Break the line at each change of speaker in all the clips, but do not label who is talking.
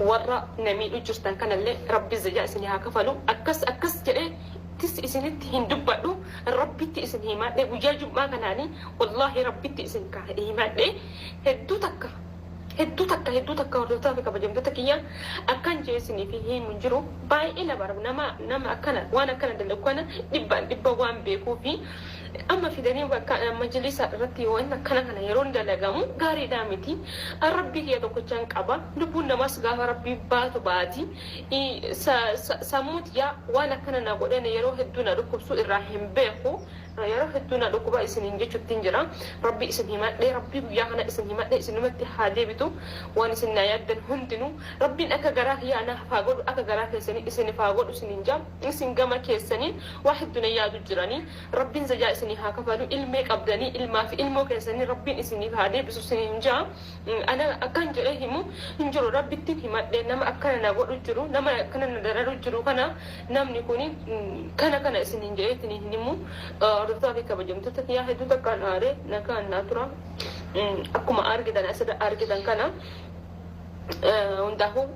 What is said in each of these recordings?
Warra na miidhu jirtan kanallee Rabbi zajaa isinii haa kafalu. Akkas akkas jedhee tis isinitti hin dubbadhu. Rabbitti isin himadhe guyyaa jum'aa kanaanii, wallaahi Rabbitti isin himadhe. Hedduu takka, hedduu takka, hedduu takka, hordoftoota fi kabajamtoota kiyya, akkan jee isiniif himu hin jiru. Baay'ee na bara nama akkana waan akkana dalagu kana dhibbaan dhibba waan beekuu fi amma fidanii bakka majlisa irratti waan akkana kana yeroon dalagamu gaariidhaa miti. Rabbii kiyya tokkochaan qaba. Lubbuun namaas gaafa Rabbii baatu baati. Sammuu tiyyaa waan akkana na godhan yeroo hedduu na dhukkubsu irraa hin beeku. Yeroo hedduu na dhukkuba isiniin jechuuttiin jira. Rabbi isin himadhe, Rabbii guyyaa kana isin himadhe, isinumatti haa deebitu waan isin naa yaaddan hundinuu. Rabbiin akka garaa kiyyaa naaf haa godhu, akka garaa keessanii isiniif haa godhu isiniin jaa. Isin gama keessaniin waa hedduu na yaadu jiranii. Rabbiin zajaa isinii haa kafalu. Ilmee qabdanii ilmaa fi ilmoo keessanii Rabbiin isiniif haa deebisu isiniin jaa. Ana akkan jedhee himu hin jiru. Rabbittiin himadhe, nama akkana na godhu jiru, nama akkana na dararu jiru kana, namni kuni kana kana isiniin jedheetiin hin himu. Hordoftoota fi kabajamtoota kiyyaa, hedduu takkaan aaree nagaan naa tura. Akkuma argitan, asirra argitan kana hundaafuu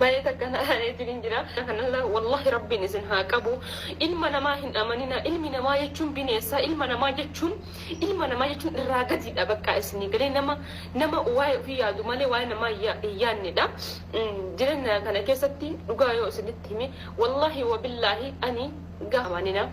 baay'ee takka na aareetiin hin jira. Kanalla wallahi Rabbiin isin haa qabu. Ilma namaa hin amanina. Ilmi namaa jechuun bineensa. Ilma namaa jechuun, ilma namaa jechuun irraa gadiidha bakka isinii galee, nama waa'ee ofii yaadu malee waa'ee namaa hin yaadnedha. Jireenya kana keessatti dhugaa yoo isinitti hime, wallahi wabillaahi, ani gaafa amanina.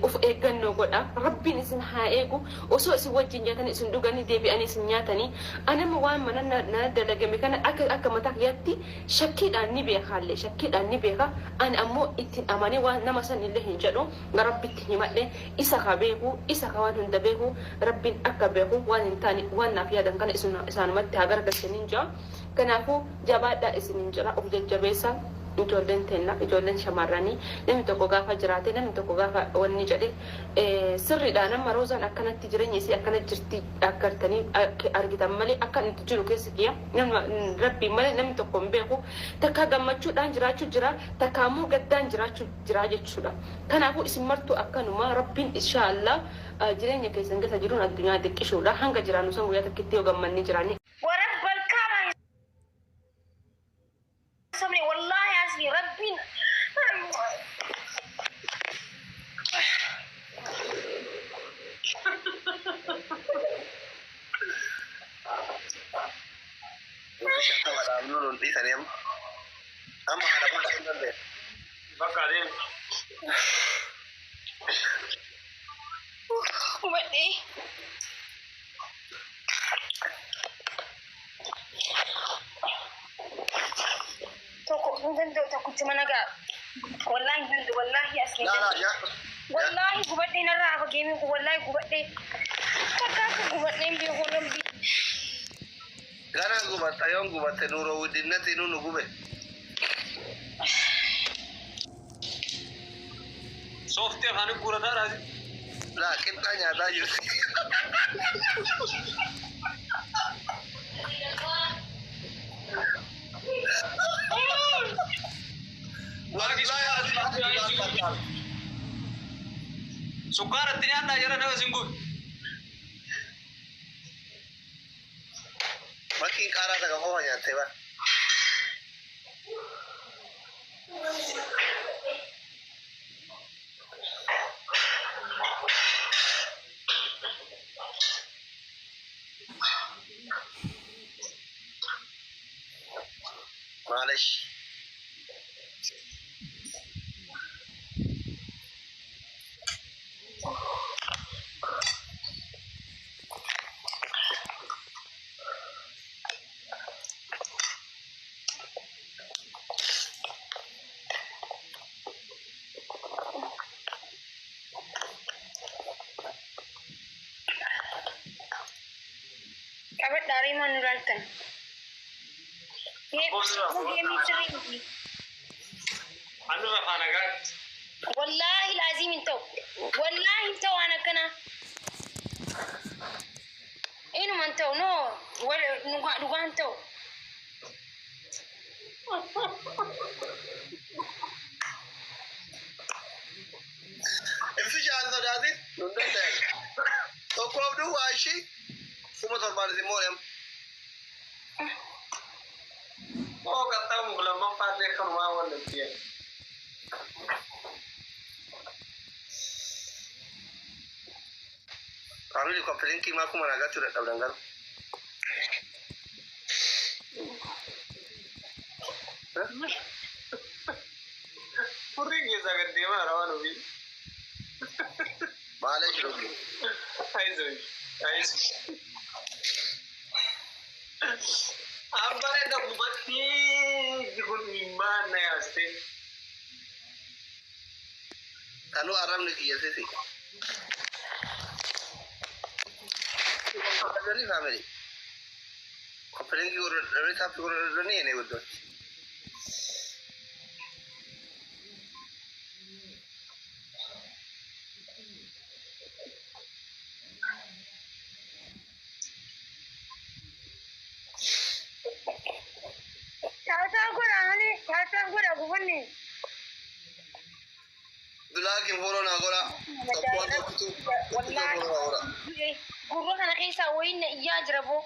Uf eeggannoo godha. Rabbiin isin haa eegu. Osoo isin wajjin nyaatanii, isin dhuganii, deebi'anii isin nyaatanii. Anama waan mana na dalagame kana akka mataa kiyyaatti shakkiidhaan ni beekaallee, shakkiidhaan ni beeka. Ani ammoo ittiin amanee waan nama san illee hin jedhu. Rabbitti himadhe. Isa ka beeku, isa ka waan hunda beeku, Rabbiin akka beeku waan hin taane waan naaf yaadan kana isaanumatti haa garagalchaniin jira. Kanaafuu jabaadhaa isiniin jira, of jajjabeessa. Ijoolleen teenna, ijoolleen shamarranii, namni tokko gaafa jiraate, namni tokko gaafa wanni jedhe sirriidha. Nama Roozaan akkanatti jireenya isii akkana jirti agartanii argitan malee, akka itti jiru keessa kiyya nama Rabbiin malee namni tokko hin beeku. Takka gammachuudhaan jiraachuu jira, takka ammoo gaddaan jiraachuu jira jechuudha. Kanaafuu isin martuu akkanuma. Rabbiin inshaallah jireenya keessan keessa jiruun addunyaa xiqqishuudha. Hanga jiraannu san guyyaa takkitti yoo gammannee jiraanne.
Warabbal kaaba hin sobne, wallaahi asli Rabbiin.
Nuti shantama dhaabnuu nun dhiisanii amma. Amma haadha bakka hin dandeenye.
Bakka adeemu.
Hubadhee. Tokko hin danda'u, tokkichuma nagaa. Wallaahi hin danda'u, wallaahi asli hin
Laa laa
danda'u.
yaa.
Wallaahi gubadhee, narraa hafa geemiin kun, wallaahi gubadhee. Takka akka gubadhee hin beeku, Rabbi.
Gana gubatta, yoon gubatte nuuroo widdinnatii nu gube.
Sooftii afaanii guurataa dhaasi.
Laa, qixxaa nyaataa jirti. Wallaahi asii baafata.
Sukkaara itti nyaadhaa jara, nama isin gube.
Makkiin qaaraa takka qofa nyaattee bara. Maalish.
Qabadhaa reemaan nu laaltan. Geemii sirrii miti.
Annu rafaa nagaatti.
Wallaahi laaziim hin ta'u. Wallaahi hin ta'u waan akkanaa. Inuma hin ta'u, no, dhugaa hin ta'u.
Ibsi jaan sodaatin nun danda'an. Tokkoof duwwaa ishii 7,000 isin moone amma.
Oo qaxxaamu lammaffaallee kanumaa walitti.
Family copy link maa kuma nagaa ture dhabdan garuu.
Furriin keessaa gad deemaa jira waan ofii.
Maal jiru?
Ayizoo ayizoo. Abbaan edda gubattee kun maal na yaastee.
Kanuu arrabni kiyya sisi. Family family. Copy link godhanii tap godhanii ene guddooti.
Tap tap godha malee tap tap godha gubanne.
Bilaakin follow naa godha. Tokkoon tokkitu tokkitu follow naa godha.
Gurra kana keessaa wayiin na iyyaa jira boo.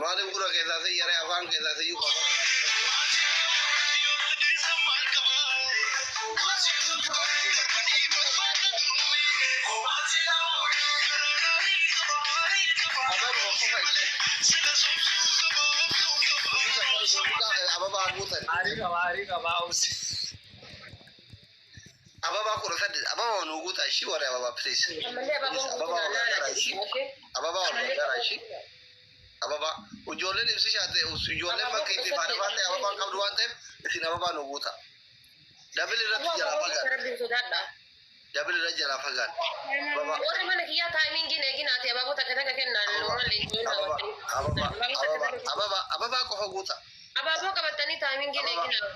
Maaliif gurra keessaa si yaree afaan keessaa si yuuqa. Ababaa guutan.
Aarii qaba aarii qaba obsi.
Ababaa 18 ababaa nuu guutaa ishii warri ababaa please.
Ammallee abaaboon
Ababaa
guutuu
wal gargaaraa ishii. Ababaa wal gargaaraa ishii. Ababaa ijoolleen ibsishaa ta'e ijoolleen bakka itti faana ta'e ababaan qabdu waan ta'eef isin ababaa nuu guuta. Double irratti jalaa fagaan.
Rabbiin sodaadha.
Double irratti jalaa fagaan. Ababaa.
Warri mana kiyyaa timingiin eeginaati abaaboo takka takka kennaan warra
Ababaa ababaa ababaa ababaa qofa guuta.
Abaaboo qabatanii timingiin eeginaa.